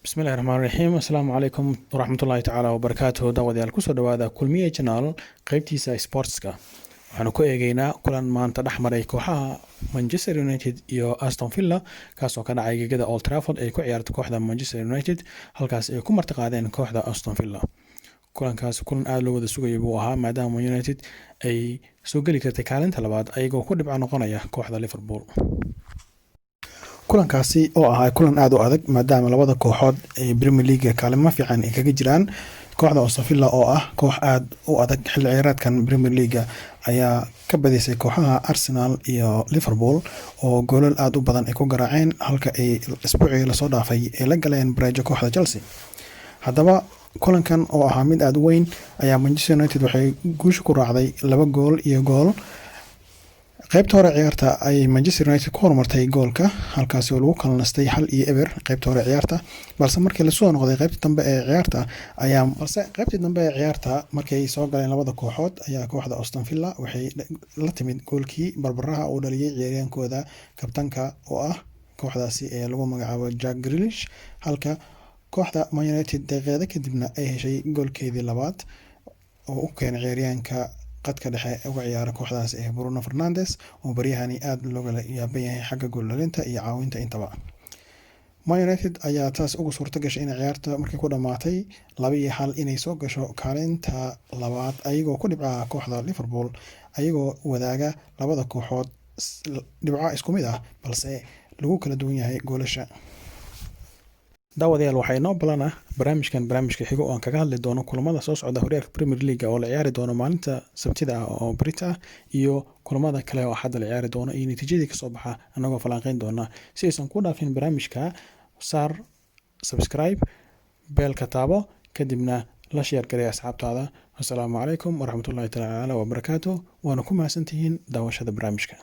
Bismillahi raxmaan raxiim. Asalaamu calaykum waraxmatullaahi tacaala wabarakaatuhu. Daawadayaal, kusoo dhawaada Kulmiye Channel, qeybtiisa sportska. Waxaanu ku eegeynaa kulan maanta dhex maray kooxaha Manchester United iyo Aston Villa, kaasoo ka dhacay gegada Old Trafford ay ku ciyaarto kooxda Manchester United, halkaas ay ku martiqaadeen kooxda Aston Villa. Kulankaas kulan aada loo wada sugayay buu ahaa, maadaama United ay soo geli kartay kaalinta labaad ayagoo ku dhibco noqonaya kooxda Liverpool. Kulankaasi oo ahaa kulan aada u adag, maadaama labada kooxood ee Premier League kaalimo fiican ay kaga jiraan. Kooxda Aston Villa oo ah koox aada u adag xilli ciyaareedkan Premier League ayaa ka badisay kooxaha Arsenal iyo Liverpool oo goolal aada u badan ay ku garaaceen, halka ay isbuucii lasoo dhaafay ay la galeen bareejo kooxda Chelsea. Haddaba kulankan oo ahaa mid aada u weyn ayaa Manchester United waxay guusha ku raacday 2 gool iyo gool. Qaybta hore ciyaarta ayay Manchester United ku horumartay goolka, halkaasi oo lagu kala nastay 1-0 qaybta hore ciyaarta. Balse markii lasoo noqday qaybta dambe ee ciyaarta ayaa balse qaybtii dambe ee ciyaarta markay soo galeen labada kooxood ayaa kooxda Aston Villa waxay la timid goolkii barbaraha uu dhaliyay ciyaaryahankooda kabtanka oo ah kooxdaasi ee lagu magacaabo Jack Grealish, halka kooxda Man United daqiiqado kadibna ay heshay goolkeedii labaad oo u keenay ciyaaryahanka qadka dhexe uga ciyaara kooxdaas ee Bruno Fernandes, oo baryahani aada looga yaaban yahay xagga gool dhalinta iyo caawinta intaba. Man United ayaa taas ugu suurta gashay inay ciyaarta markii ku dhamaatay 2-1 inay soo gasho kaalinta labaad, ayagoo ku dhibca kooxda Liverpool, ayagoo wadaaga labada kooxood dhibco isku mid ah, balse lagu kala duwan yahay goolasha. Daawadayaal, waxaa inoo balan ah barnaamijkan barnaamijka xigo oo aan kaga hadli doono kulamada soo socda horyaalka Premier League oo la ciyaari doono maalinta Sabtida ah oo berita ah, iyo kulamada kale oo Axadda la ciyaari doono iyo natiijadii kasoo baxa, anagoo falanqeyn doona. Si aysan ku dhaafin barnaamijka, saar subscribe, bell-ka taabo, kadibna la share garay asxaabtaada. Asalaamu calaykum waraxmatullahi tacaala wabarakaatu. Waana ku mahadsantihiin daawashada barnaamijka.